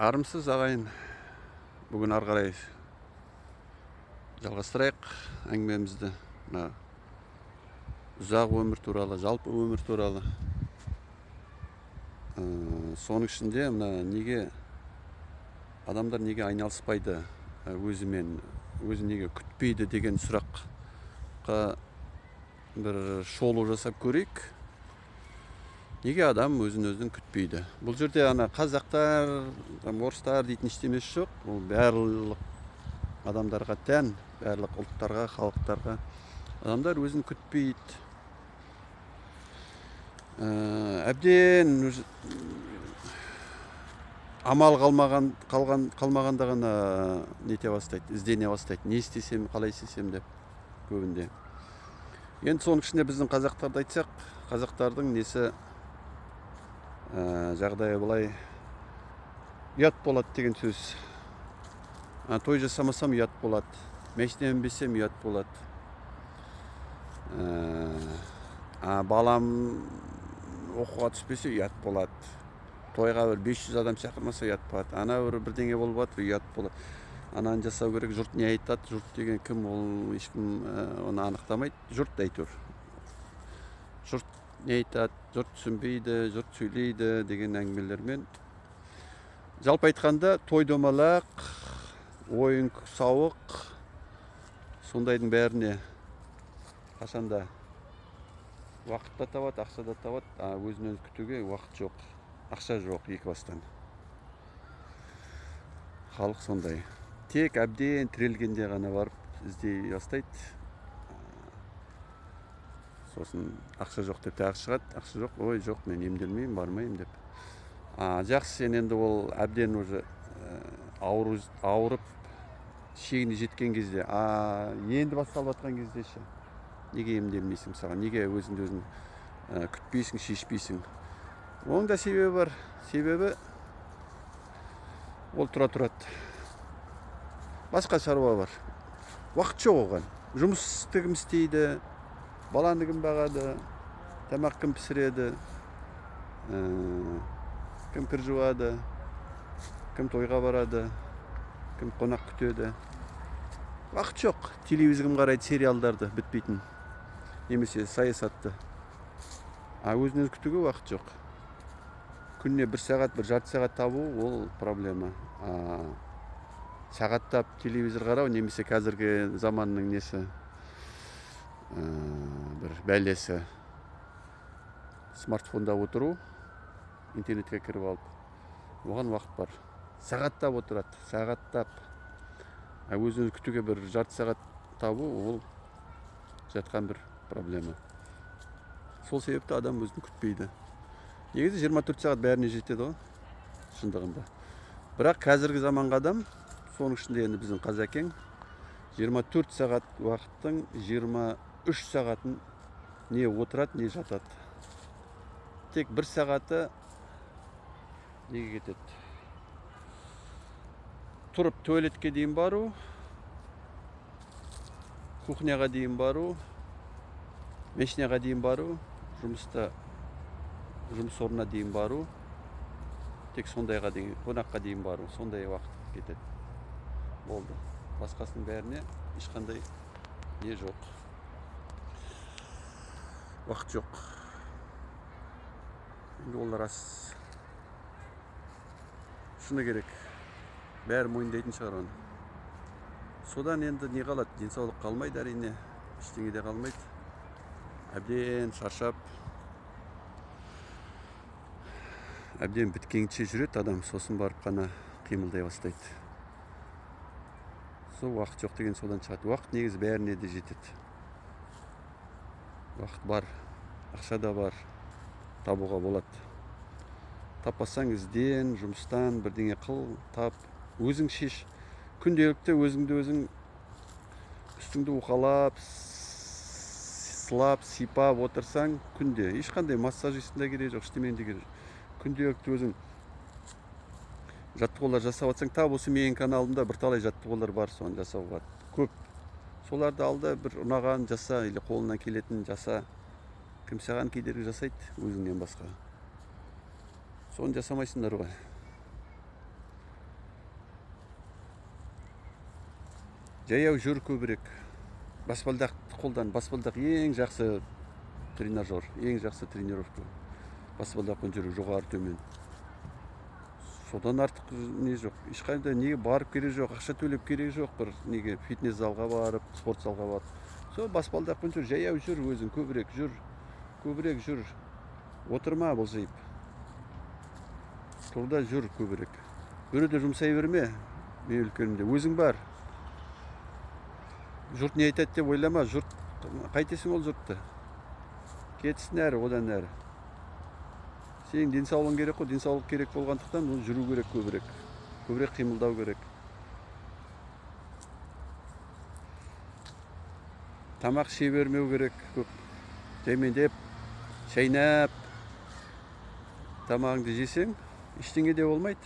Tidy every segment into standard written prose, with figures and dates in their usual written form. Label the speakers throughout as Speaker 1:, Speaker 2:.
Speaker 1: Армысыз, ағайын! Бүгін ары қарай жалғастырайық әңгімемізді. Мына ұзақ өмір туралы, жалпы өмір туралы. Соның ішінде мына неге адамдар неге айналыспайды өзімен, өзін неге күтпейді деген сұраққа бір шолу жасап көрейік. Неге адам өзін өзін күтпейді? Бұл жерде ана қазақтар, орыстар дейтін ештемесі жоқ. Ол барлық адамдарға тән, барлық ұлттарға, халықтарға. Адамдар өзін күтпейді. Әбден амал қалмағанда ғана нете бастайды, іздене бастайды. Не істесем, қалай істесем деп көбінде. Енді соның ішінде біздің қазақтарды айтсақ, қазақтардың несі жағдайы былай, ұят болады деген сөз. Той жасамасам ұят болады, мешітіне мінбесем ұят болады, балам оқуға түспесе ұят болады, тойға бір 500 адам шақырмаса ұят болады, ана бір бірдеңе болып жатыр, ұят болады, ананы жасау керек, жұрт не айтады, жұрт деген кім, ол ешкім оны анықтамайды, жұрт әйтеуір. Жұрт не айтады, жұрт түсінбейді, жұрт сөйлейді деген әңгімелермен. Жалпы айтқанда той домалақ, ойын сауық, сондайдың бәріне қашанда уақыт та табады, ақша да табады, а өзін өзі күтуге уақыт жоқ, ақша жоқ екі бастан. Халық сондай. Тек әбден тірелгенде ғана барып іздей бастайды. Сосын ақша жоқ деп тағы шығады, ақша жоқ, ой жоқ, мен емделмеймін, бармаймын деп. Жақсы, сен енді ол әбден уже ауырып шегіне жеткен кезде, енді басталып жатқан кезде ше, неге емделмейсің мысалға, неге өзіңді өзің күтпейсің, шешпейсің? Оның да себебі бар. Себебі ол тұра тұрады. Басқа шаруа бар. Уақыт жоқ оған. Жұмысты кім істейді, баланы кім бағады, тамақ кім пісіреді, кім кір жуады, кім тойға барады, кім қонақ күтеді. Уақыт жоқ. Телевизор кім қарайды, сериалдарды бітпейтін, немесе саясатты. А өзін өзі күтуге уақыт жоқ. Күніне бір сағат, бір жарты сағат табу ол проблема. Сағаттап телевизор қарау, немесе қазіргі заманның несі, бір бәлесі, смартфонда отыру, интернетке кіріп алып, оған уақыт бар. Сағаттап отырады, сағаттап. А өзін өзі күтуге бір жарты сағат табу ол жатқан бір проблема. Сол себепті адам өзін күтпейді. Негізі 24 сағат бәріне жетеді ғой, шындығында. Бірақ қазіргі заманғы адам, соның ішінде енді біздің қазақең, 24 сағат уақыттың 23 сағатын не отырады, не жатады. Тек бір сағаты неге кетеді? Тұрып туалетке дейін бару, кухняға дейін бару, мешнеға дейін бару, жұмыс орнына дейін бару, тек сондайға дейін, қонаққа дейін бару, сондай уақыт кетеді. Болды. Басқасының бәріне ешқандай не жоқ. Уақыт жоқ. Енді ол рас. Шыны керек. Бәрі мойындайтын шығар оны. Содан енді не қалады? Денсаулық қалмайды әрине. Ештеңе де қалмайды. Әбден шаршап, әбден біткенше жүреді адам, сосын барып қана қимылдай бастайды. Сол уақыт жоқ деген содан шығады. Уақыт негізі бәріне де жетеді. Уақыт бар, ақша да бар, табуға болады. Таппасаң ізден, жұмыстан бірдеңе қыл, тап, өзің шеш. Күнделікті өзіңді өзің үстіңді уқалап, сылап, сипап отырсаң күнде. Ешқандай массажистің де керегі жоқ, ештеменің де керегі жоқ. Күнделікті өзің жаттығулар жасап жатсаң, тап осы менің каналымда бірталай жаттығулар бар, соны жасауға көп. Соларды ал да бір ұнаған жаса, или қолынан келетін жаса. Кім саған кедергі жасайды өзіңнен басқа? Соны жасамайсыңдар ғой. Жаяу жүр көбірек. Баспалдақты қолдан. Баспалдақ ең жақсы тренажер, ең жақсы тренировка. Баспалдақпен жүру жоғары төмен. Содан артық не жоқ. Ешқайда неге барып керек жоқ, ақша төлеп керек жоқ бір неге фитнес залға барып, спорт залға барып. Сол баспалдақпен жүр, жаяу жүр өзің, көбірек жүр. Көбірек жүр. Отырма былжиып. Тұр да жүр көбірек. Біреуді жұмсай берме, мен үлкенімде. Өзің бар. Жұрт не айтады деп ойлама, жұрт қайтесің ол жұртты. Кетсін әрі, одан әрі. Сенің денсаулығың керек қой, денсаулық керек болғандықтан оны жүру керек көбірек. Көбірек қимылдау керек. Тамақ іше бермеу керек көп. Жаймендеп, шайнап тамағыңды жесең, ештеңе де болмайды.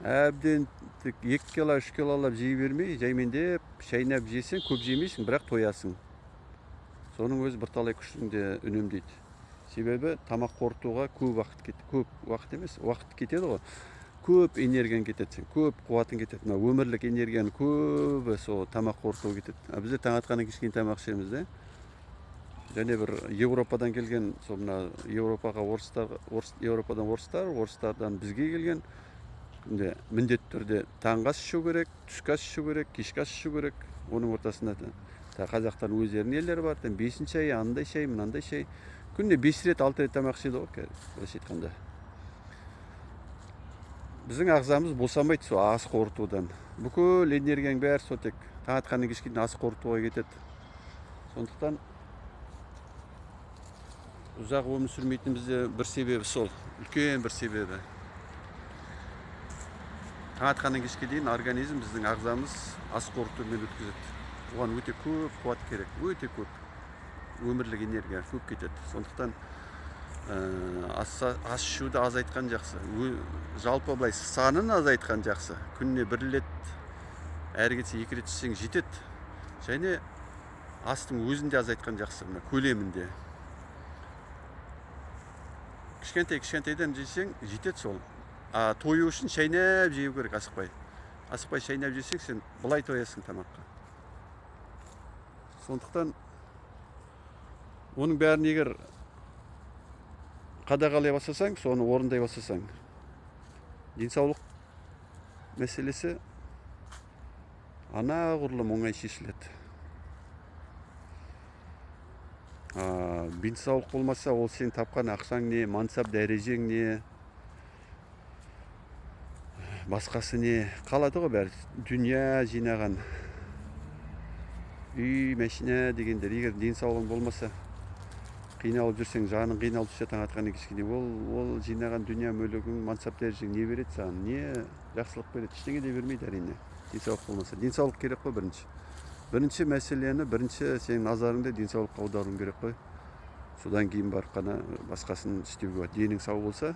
Speaker 1: Әбден тек 2 кило, 3 килолап жей бермей, жаймендеп, шайнап жесең, көп жемейсің, бірақ тоясың. Соның өзі бірталай күшіңді үнемдейді. Себебі тамақ қорытуға көп уақыт кетеді, көп уақыт емес, уақыт кетеді ғой. Көп энергияң кетеді, сен, көп қуатың кетеді. Мына өмірлік энергияның көбі сол тамақ қорытуға кетеді. А біздер таң атқаннан кешке дейін тамақ ішеміз де. Және бір Еуропадан келген, сол мына Еуропаға орыстар, орыс, Еуропадан орыстар, орыстардан бізге келген күнде міндетті түрде таңғы ас ішу керек, түскі ас ішу керек, кешкі ас ішу керек. Оның ортасында та қазақтардың өздерінің нелері бар, там бесінші шай, андай шай, мынандай шай. Күніне 5 рет, 6 рет тамақ ішеді ғой, былайша айтқанда. Біздің ағзамыз босамайды сол ас қорытудан. Бүкіл энергияң бәрі сол тек таң атқаннан кешке дейін ас қорытуға кетеді. Сондықтан ұзақ өмір сүрмейтінімізде бір себебі сол, үлкен бір себебі. Таң атқаннан кешке дейін организм, біздің ағзамыз ас қорытумен өткізеді. Оған өте көп қуат керек, өте көп өмірлік энергия көп кетеді. Сондықтан ас ішуді азайтқан жақсы. Жалпы былай санын азайтқан жақсы. Күніне 1 рет, әрі кетсе 2 рет ішсең жетеді. Және астың өзін де азайтқан жақсы, мына көлемінде. Кішкентай кішкентайдан жесең жетеді сол. А тою үшін шайнап жеу керек, асықпай. Асықпай шайнап жесең, сен былай тоясың тамаққа. Сондықтан оның бәрін егер қадағалай бастасаң, соны орындай бастасаң, денсаулық мәселесі анағұрлым оңай шешіледі. Денсаулық болмаса, ол сен тапқан ақшаң не, мансап дәрежең не, басқасы не, қалады ғой бәрі. Дүние жинаған үй, машина дегендер. Егер денсаулығың болмаса, қиналып жүрсең, жаның қиналып жүрсе таң атқаннан кешке дейін, ол жинаған дүние мүлігің, мансап дәрежең не береді саған, не жақсылық береді, ештеңе де бермейді әрине. Денсаулық болмаса. Денсаулық керек қой бірінші. Бірінші мәселені, бірінші сенің назарыңды денсаулыққа аударуың керек қой. Содан кейін барып қана басқасын істеуге болады. Денің сау болса,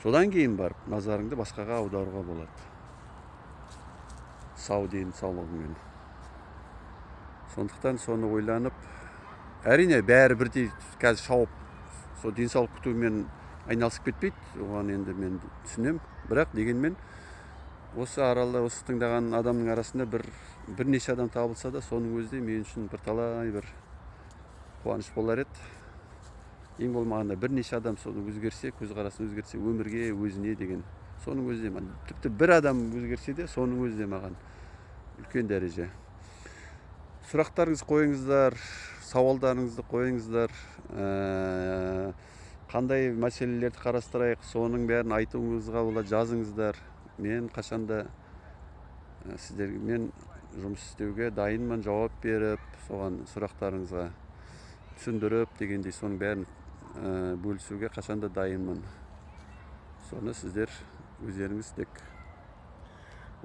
Speaker 1: содан кейін барып назарыңды басқаға аударуға болады. Сау денсаулығыңмен. Сондықтан соны ойланып, әрине бәрі бірдей қазір шауып, сол денсаулық күтумен айналысып кетпейді, оған енді мен түсінемін. Бірақ дегенмен осы аралда, осы тыңдаған адамның арасында бірнеше адам табылса да, соның өзі де мен үшін бірталай бір қуаныш болар еді. Ең болмағанда бірнеше адам соны өзгерсе, көзқарасын өзгертсе, өмірге, өзіне деген, соның өзі де маған, тіпті бір адам өзгерсе де, соның өзі де маған үлкен дәреже. Сұрақтарыңызды қойыңыздар, сауалдарыңызды қойыңыздар, қандай мәселелерді қарастырайық, соның бәрін айтуыңызға болады, жазыңыздар. Мен қашанда сіздермен жұмыс істеуге дайынмын, жауап беріп, соған сұрақтарыңызға түсіндіріп дегендей, соның бәрін бөлісуге қашанда дайынмын. Соны сіздер өздеріңіз тек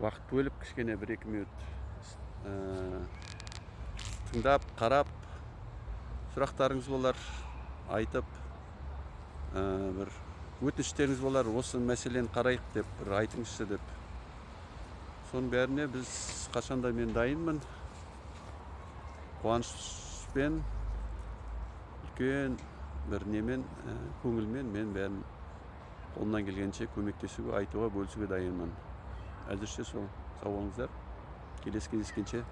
Speaker 1: уақыт бөліп, кішкене бір-екі минут тыңдап, қарап, сұрақтарыңыз болар, айтып, бір өтініштеріңіз болар, осы мәселені қарайық деп, бір айтыңызшы деп. Соның бәріне біз қашанда мен дайынмын. Қуанышпен, үлкен бір немен, көңілмен мен бәрін Қолымнан келгенше көмектесуге, айтуға, бөлісуге дайынмын. Әзірше сол. Сау болыңыздар, келесі кездескенше.